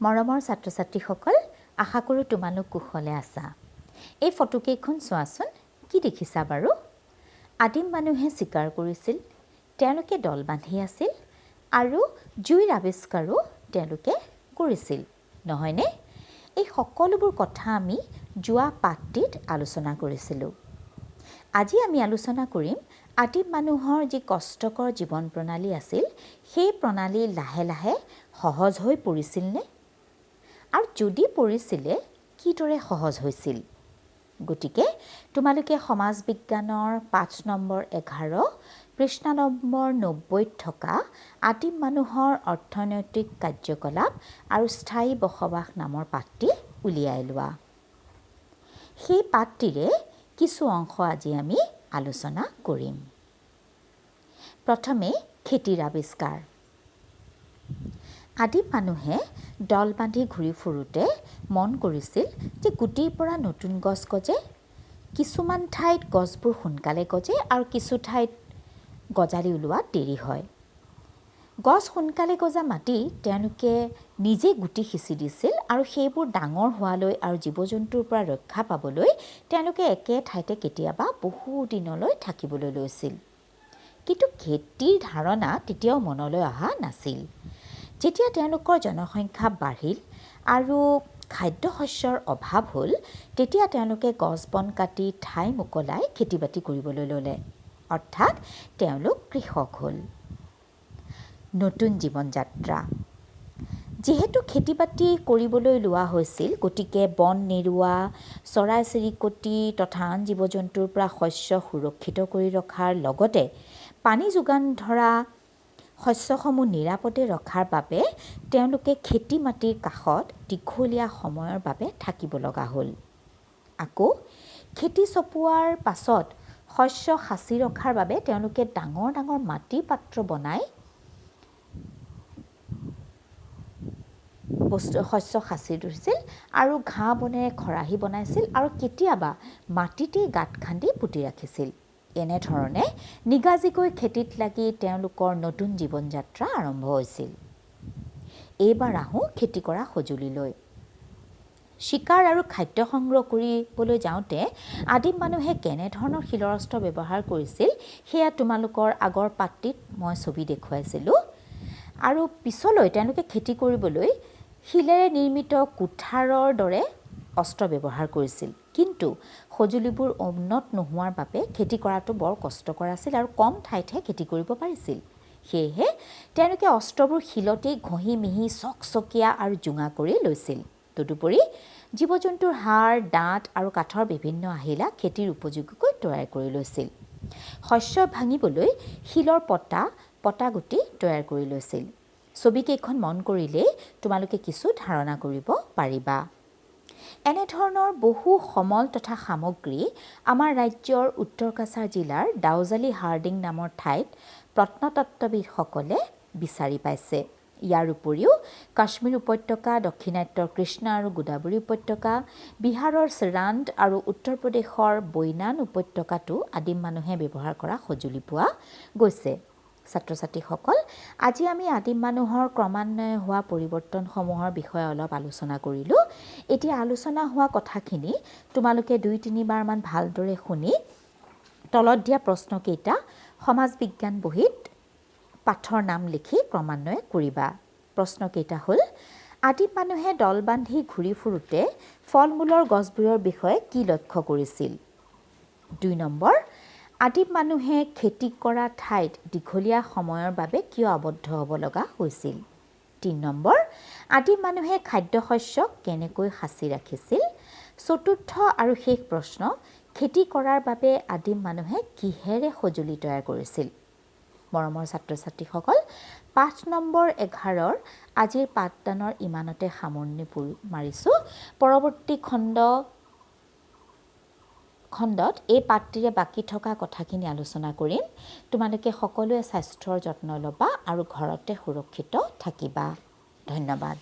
মৰমৰ ছাত্ৰ ছাত্ৰীসকল, আশা কৰোঁ তোমালোক কুশলে আছা। এই ফটোকেইখন চোৱাচোন, কি দেখিছা বাৰু? আদিম মানুহে চিকাৰ কৰিছিল, তেওঁলোকে দল বান্ধি আছিল আৰু জুইৰ আৱিষ্কাৰো তেওঁলোকে কৰিছিল, নহয়নে? এই সকলোবোৰ কথা আমি যোৱা পাঠটিত আলোচনা কৰিছিলোঁ। আজি আমি আলোচনা কৰিম আদিম মানুহৰ যি কষ্টকৰ জীৱন প্ৰণালী আছিল, সেই প্ৰণালী লাহে লাহে সহজ হৈ পৰিছিলনে, আৰু যদি পৰিছিলে কিদৰে সহজ হৈছিল। গতিকে তোমালোকে সমাজ বিজ্ঞানৰ পাঠ নম্বৰ 11 পৃষ্ঠা নম্বৰ 90ত থকা আদিম মানুহৰ অৰ্থনৈতিক কাৰ্যকলাপ আৰু স্থায়ী বসবাস নামৰ পাঠটি উলিয়াই লোৱা। সেই পাঠটিৰে কিছু অংশ আজি আমি আলোচনা কৰিম। প্ৰথমে খেতিৰ আৱিষ্কাৰ। আদিম মানুহে দল বান্ধি ঘূৰি ফুৰোঁতে মন কৰিছিল যে গুটিৰ পৰা নতুন গছ গজে, কিছুমান ঠাইত গছবোৰ সোনকালে গজে আৰু কিছু ঠাইত গজালি ওলোৱাত দেৰি হয়। গছ সোনকালে গজা মাটি তেওঁলোকে নিজে গুটি সিঁচি দিছিল আৰু সেইবোৰ ডাঙৰ হোৱালৈ আৰু জীৱ জন্তুৰ পৰা ৰক্ষা পাবলৈ তেওঁলোকে একে ঠাইতে কেতিয়াবা বহু দিনলৈ থাকিবলৈ লৈছিল। কিন্তু খেতিৰ ধাৰণা তেতিয়াও মনলৈ অহা নাছিল। যেতিয়া তেওঁলোকৰ জনসংখ্যা বাঢ়িল আৰু খাদ্য শস্যৰ অভাৱ হ'ল, তেতিয়া তেওঁলোকে গছ বন কাটি ঠাই মোকলাই খেতি বাতি কৰিবলৈ ল'লে, অৰ্থাৎ তেওঁলোক কৃষক হ'ল। নতুন জীৱন যাত্ৰা। যিহেতু খেতি বাতি কৰিবলৈ লোৱা হৈছিল, গতিকে বন নেৰুৱা, চৰাই চিৰিকটি তথা আন জীৱ জন্তুৰ পৰা শস্য সুৰক্ষিত কৰি ৰখাৰ লগতে পানী যোগান ধৰা শস্যসমূহ নিৰাপদে ৰখাৰ বাবে তেওঁলোকে খেতি মাটিৰ কাষত দীঘলীয়া সময়ৰ বাবে থাকিব লগা হ'ল। আকৌ খেতি চপোৱাৰ পাছত শস্য সাঁচি ৰখাৰ বাবে তেওঁলোকে ডাঙৰ ডাঙৰ মাটিৰ পাত্ৰ বনাই বস্তু শস্য সাঁচি ধৰিছিল আৰু ঘাঁহ বনেৰে খৰাহী বনাইছিল আৰু কেতিয়াবা মাটিতেই গাঁত খান্দি পুতি ৰাখিছিল। এনেধৰণে নিগাজিকৈ খেতিত লাগি তেওঁলোকৰ নতুন জীৱন যাত্ৰা আৰম্ভ হৈছিল। এইবাৰ আহোঁ খেতি কৰা সঁজুলিলৈ। চিকাৰ আৰু খাদ্য সংগ্ৰহ কৰিবলৈ যাওঁতে আদিম মানুহে কেনেধৰণৰ শিলৰ অস্ত্ৰ ব্যৱহাৰ কৰিছিল সেয়া তোমালোকৰ আগৰ পাঠটিত মই ছবি দেখুৱাইছিলোঁ। আৰু পিছলৈ তেওঁলোকে খেতি কৰিবলৈ শিলেৰে নিৰ্মিত কুঠাৰৰ দৰে অস্ত্ৰ ব্যৱহাৰ কৰিছিল। কিন্তু সঁজুলিবোৰ উন্নত নোহোৱাৰ বাবে খেতি কৰাটো বৰ কষ্টকৰ আছিল আৰু কম ঠাইতহে খেতি কৰিব পাৰিছিল। সেয়েহে তেওঁলোকে অস্ত্ৰবোৰ শিলতেই ঘঁহি মিহি চকচকীয়া আৰু জোঙা কৰি লৈছিল। তদুপৰি জীৱ জন্তুৰ হাড়, দাঁত আৰু কাঠৰ বিভিন্ন আহিলা খেতিৰ উপযোগীকৈ তৈয়াৰ কৰি লৈছিল। শস্য ভাঙিবলৈ শিলৰ পটাগুটি তৈয়াৰ কৰি লৈছিল। ছবিকেইখন মন কৰিলেই তোমালোকে কিছু ধাৰণা কৰিব পাৰিবা। এনেধৰণৰ বহু সমল তথা সামগ্ৰী আমাৰ ৰাজ্যৰ উত্তৰ কাছাৰ জিলাৰ দাউজালি হাৰ্ডিং নামৰ ঠাইত প্ৰত্নতত্ত্ববিদসকলে বিচাৰি পাইছে। ইয়াৰ উপৰিও কাশ্মীৰ উপত্যকা, দক্ষিণাত্যৰ কৃষ্ণা আৰু গোদাবৰী উপত্যকা, বিহাৰৰ চিৰাণ্ড আৰু উত্তৰ প্ৰদেশৰ বৈনান উপত্যকাতো আদিম মানুহে ব্যৱহাৰ কৰা সঁজুলি পোৱা গৈছে। ছাত্ৰ ছাত্ৰীসকল, আজি আমি আদিম মানুহৰ ক্ৰমান্বয়ে হোৱা পৰিৱৰ্তনসমূহৰ বিষয়ে অলপ আলোচনা কৰিলোঁ। এতিয়া আলোচনা হোৱা কথাখিনি তোমালোকে 2-3 বাৰমান ভালদৰে শুনি তলত দিয়া প্ৰশ্নকেইটা সমাজ বিজ্ঞান বহীত পাঠৰ নাম লিখি ক্ৰমান্বয়ে কৰিবা। প্ৰশ্নকেইটা হ'ল, আদিম মানুহে দল বান্ধি ঘূৰি ফুৰোঁতে ফল মূলৰ গছবোৰৰ বিষয়ে কি লক্ষ্য কৰিছিল? 2 নম্বৰ, আদিম মানুহে খেতি কৰা ঠাইত দীঘলীয়া সময়ৰ বাবে কিয় আবদ্ধ হ'ব লগা হৈছিল? 3 নম্বৰ, আদিম মানুহে খাদ্য শস্যক কেনেকৈ সাঁচি ৰাখিছিল? চতুৰ্থ আৰু শেষ প্ৰশ্ন, খেতি কৰাৰ বাবে আদিম মানুহে কিহেৰে সঁজুলি তৈয়াৰ কৰিছিল? মৰমৰ ছাত্ৰ ছাত্ৰীসকল, পাঠ নম্বৰ 11ৰ আজিৰ পাঠদানৰ ইমানতে সামৰণি মাৰিছোঁ। পৰৱৰ্তী খণ্ডত এই পাঠটিৰে বাকী থকা কথাখিনি আলোচনা কৰিম। তোমালোকে সকলোৱে স্বাস্থ্যৰ যত্ন ল'বা আৰু ঘৰতে সুৰক্ষিত থাকিবা। ধন্যবাদ।